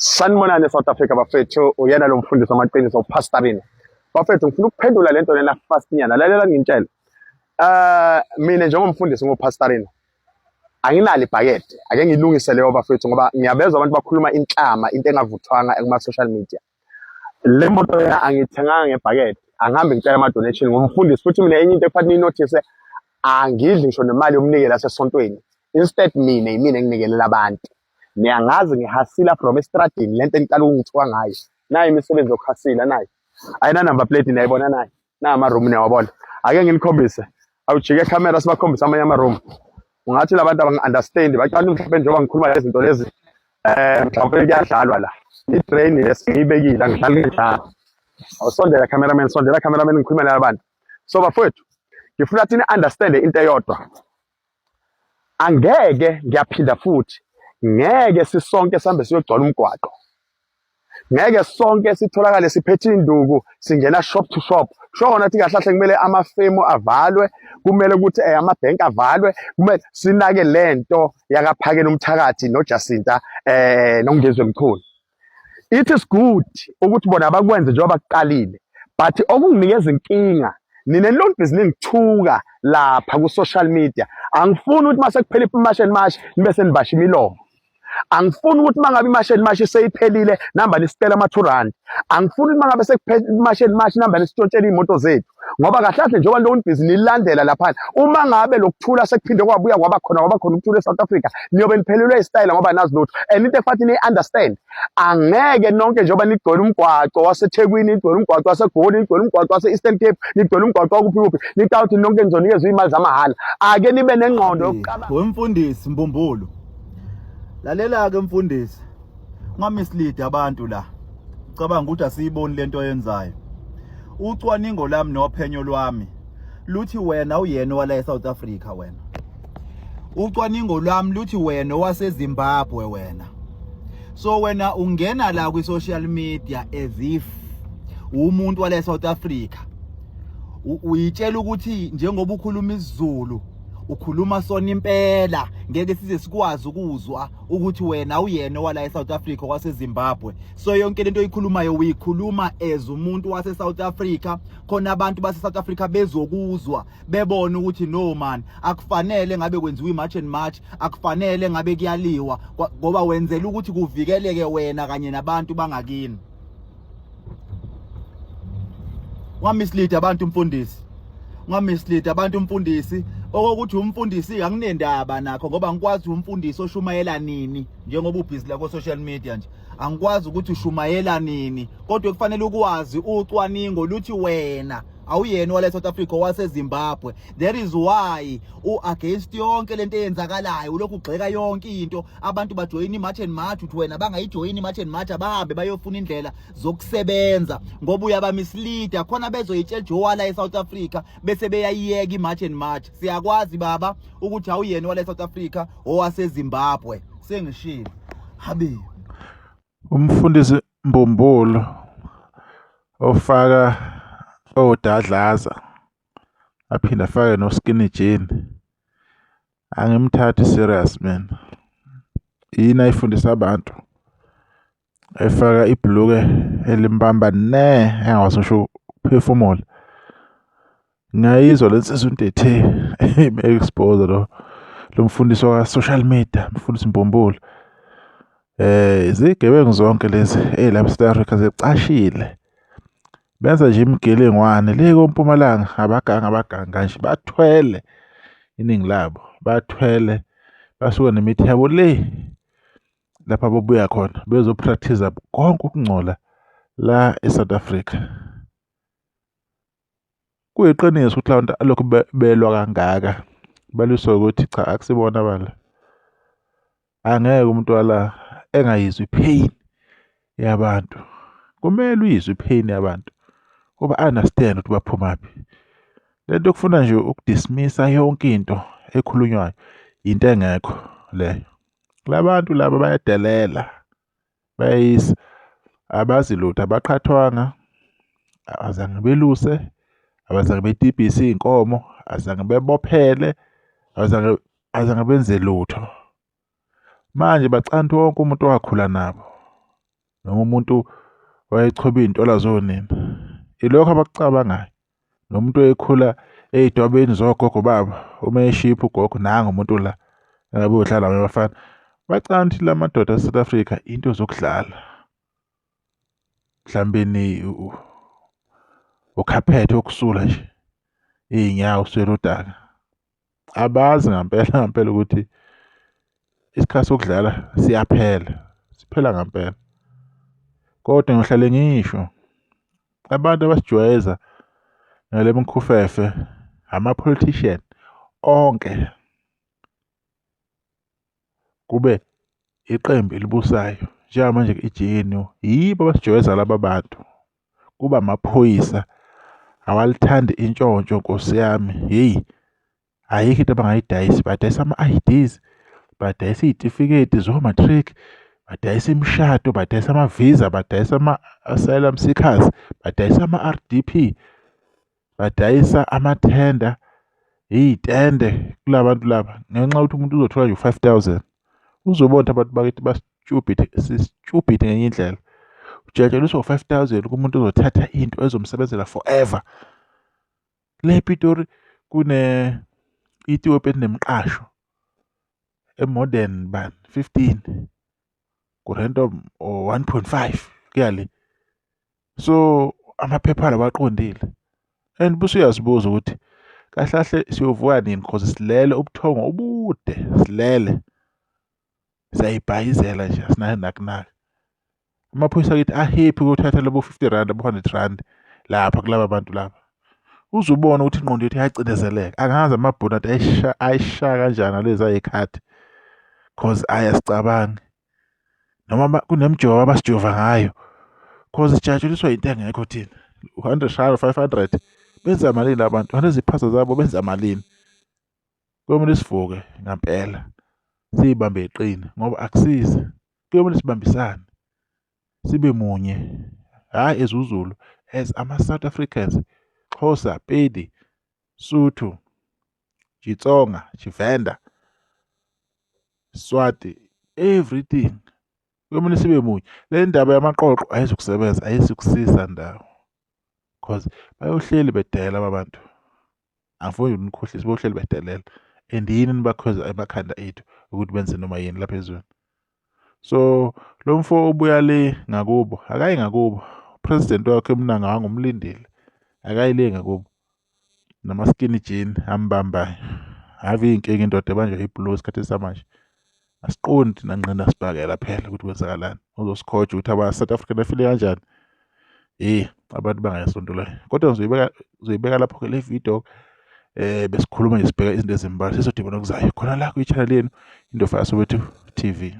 Sanibonani eSouth Africa bafethu, uyena lo mfundisi wamaqiniso uPastor Rino. Bafethu ngifuna ukuphendula lento lena fast nyana, lalela ngintshele. Mina njengomfundisi nguPastor Rino. Anginalo ibhakede, ake ngilungise leyo bafethu ngoba ngiyabezwa abantu bakhuluma inhlama into engavuthwanga kuma social media. Le moto lena angiyithenganga ngebhakede, angihambi ngicela ama donation ngumfundisi futhi mina enye into ekufanele ninothise angidli ngisho nemali yomnikelo yasesontweni. Instead mina yimina enginikelela abantu. Niyangazi ngihasila from estradini lento eniqala ukungithuka ngayo. Nayi imisebenzi yokuhasila nayi. Ayina number plate niyayibona nayi. Na ama room niyawabona. Ake nginikhombise. Awujike camera sibakhombise amanye ama room. Ungathi labantu abangi-understand bacala mhlawumbe njengoba ngikhuluma lezi zinto lezi mhlawumbe kuyadlalwa la. I-drain lesiyibekile angidlali kanjalo. Awusondela cameraman, sondela cameraman ngikhulume nalabantu. So bafowethu, ngifuna thina understand into eyodwa. Angeke ngiyaphinda futhi ngeke sisonke sihambe siyogcwala umgwaqo. Ngeke sonke sitholakale siphethe induku singena shop to shop. Kusho kona ukuthi kahle kahle kumele amafemu avalwe, kumele ukuthi amabhenki avalwe, kumele sinake lento yakaphakela umthakathi noJacinta noNgizwe Mchunu. It is good ukuthi bona bakwenze njengoba kuqalile, but okunginikeza inkinga nina nilolu busy ningithuka lapha ku social media. Angifuni ukuthi mase kuphela iMarch and March nibe senibasha imilomo. Angifuni ukuthi mangabe iMarch and March seyiphelile namba nisicela ama 2 rand. Angifuni ukuthi mangabe sekuphela iMarch and March namba nisitshontshela imoto zethu. Ngoba kahle kahle njengoba lolu busy nilandela lapha, uma ngabe lokuthula sekuphinde kwabuya kwaba khona kwaba khona ukuthula eSouth Africa, niyobe niphelelwe isitayela ngoba nazi lutho. And into efathi ni understand, angeke nonke njengoba nigcwele umgwaqo waseThekwini, nigcwele umgwaqo waseGoli, nigcwele umgwaqo wase-Eastern Cape, nigcwele umgwaqo wakuphi kuphi, nicabanga ukuthi nonke nizonikezwa iy'mali zamahhala. Ake nibe nengqondo yokucabanga. Wemfundisi Mbumbulu, lalela-ke mfundisi, ungamislead abantu la, ucabanga ukuthi asiyiboni lento oyenzayo. Ucwaningo lami nophenyo lwami luthi wena uyena wala eSouth Africa wena. Ucwaningo lwami luthi wena owaseZimbabwe wena. So wena ungena la kwi social media as if umuntu wala eSouth Africa. Uyitshela ukuthi njengoba ukhuluma isiZulu ukhuluma sona impela, ngeke size sikwazi ukuzwa ukuthi wena uyena wala eSouth Africa waseZimbabwe. So yonke lento oyikhulumayo uyikhuluma as umuntu wase South Africa, khona abantu base South Africa bezokuzwa bebone ukuthi no man, akufanele ngabe kwenziwa iMarch and March, akufanele ngabe kuyaliwa, ngoba wenzela ukuthi kuvikeleke wena kanye nabantu bangakini. Wamislead abantu mfundisi, ungamislead abantu mfundisi. Okokuthi umfundisi anginendaba nakho ngoba ngikwazi umfundisi oshumayela nini, njengoba ubhizi la ko social media nje angikwazi ukuthi ushumayela nini, kodwa kufanele ukwazi ucwaningo luthi wena awuyena wale South Africa, waseZimbabwe. That is why u against yonke lento eyenzakalayo, ulokhu ugxeka yonke into. Abantu bajoyina iMarch and March, uthi wena bangayijoyina iMarch and March, abahambe bayofuna indlela zokusebenza, ngoba uyaba misleader khona bezoyitshela jowala eSouth Africa bese beyayiyeka iMarch and March. Siyakwazi baba ukuthi awuyena wale South Africa, owaseZimbabwe. Sengishilo habe. Umfundisi Mbumbulu ofaka odadlaza aphinde afake no skinny jean, angimthathi serious mina. Yini ayifundisa abantu? Efaka ibhuluke elimbamba ne engakwazi ngisho ukuphefumula. Ngiyayizwa le nsizwa into ethe ime-expose lo lo mfundisi waka-social media, mfundisi Mbumbulu. Izigebengu zonke lezi ey'lapha e-South Africa zicashile. Benza nje imigelengwane le koMpumalanga, abaganga abaganga nje bathwele iningi labo, bathwele basuka nemithi yabo le lapha ababuya khona bezo-practice-a konke ukungcola la e-South Africa. Kuyiqiniso ukuthi labantu alokhu belwa kangaka balwiswa ukuthi cha akusibona abala. Angeke umuntu wala engayizwa i-pain yabantu. Kumele uyizwe i-pain yabantu ngoba understand ukuthi baphumaphi. Lento yokufuna nje ukudismissa yonke into ekhulunywayo into engekho leyo. Labantu laba bayadelela, bayayisa, abazi lutho, abaqhathwanga, abazange beluse, abazange bedibhise iy'nkomo, azange bebophele, azange benze lutho. Manje bacanta wonke umuntu owakhula nabo. Noma umuntu wayechoba iy'ntola zonina. Ilokho abakucabangayo. Nomuntu oyekhula ey'dwabeni zogogo babo, uma eshipha ugogo nangu umuntu la engabe uyodlala nabanye abafana. Bacabanga ukuthi la madoda ase-South Africa into zokudlala. Mhlawumbeni ukhaphethe wokusula nje iy'nyawo uswele udaka. Abazi ngampela ngampela ukuthi isikhathi sokudlala siyaphela, siphela ngampela. Kodwa ngiyohlale ngisho abantu abasijwayeza ngale mikhufefe ama-politician onke kube iqembu elibusayo njengamanje i-G_N_U yibo abasijwayeza laba bantu. Kuba amaphoyisa awalithandi intshontsho nkosi yami hheyi ayikho into abangayidayisi badayisa ama-I_Ds badayisa iy'tifiketi zo-matric badayisa imishado badayisa ama-visa badayisa ama-asylum seekers badayisa ama-R_D_P badayisa amathenda iy'tende kula bantu laba ngenxa yokuthi umuntu uzothola nje u-five thousand uzobona ukuthi abantu bakithi ba-stupid si-stupid ngenye indlela ujatsheliswa u-five thousand kumuntu ozothatha into ezomsebenzela forever le Pitori kune Ethiopia enemqasho e-modern bani 15 kurento 1.5 kuya le so amaphepha lawa aqondile and bese uyazibuza ukuthi kahle kahle siyovuka nini cause silele ubuthongo obude silele siyayibhayizela nje asinayo nakunaka amaphoyisa akithi ahappy ukuthatha labo 50 rand abo 100 rand lapha kulaba bantu laba uze ubone ukuthi ingqondo yethu iyacindezeleka angazi amabhunu athi ayishaya kanjani nalezi ayikhathi cause ayasicabangi noma kunemijovo abasijova ngayo cause sijatshuliswa yinto engekho thina u-hundred rand five hundred benza malini abantu baneziphaza zabo benza malini kuyomele sivuke ngampela siyibambe iqine ngoba akusizi kuyomele sibambisane sibe munye hhayi as uZulu as ama-South Africans Xhosa Pedi Sotho Xitsonga Tshivenda Swati everything kuyomele sibe munye le ndaba yamaqoqo ayizukusebenza ayisukusiza ndawo cause bayohleli bedela aba bantu angifuni ukunikhohlisa bohleli bedelela and yini nibakhweza emakhanda ethu ukuthi benze noma yini lapha ezweni so lo mfo ubuya le ngakubo akayi ngakubo president wakhe uMnangagwa umlindile akayi le ngakubo nama-skinny jean ambambayo ave iyinkinga indoda ebanjwa i-blue esikhathini samanje asiqondi nanqina sibhakela phela ukuthi kwenzakalani uzosikhoja ukuthi aba-South African afile kanjani eh abantu bangayasontulayo kodwa ngizoyibeka ngizoyibeka lapho-ke le video besikhuluma nje sibheka izinto ezimbalwa sesodibana okuzayo khona la kwi-channel yenu Indofaya Soweto TV.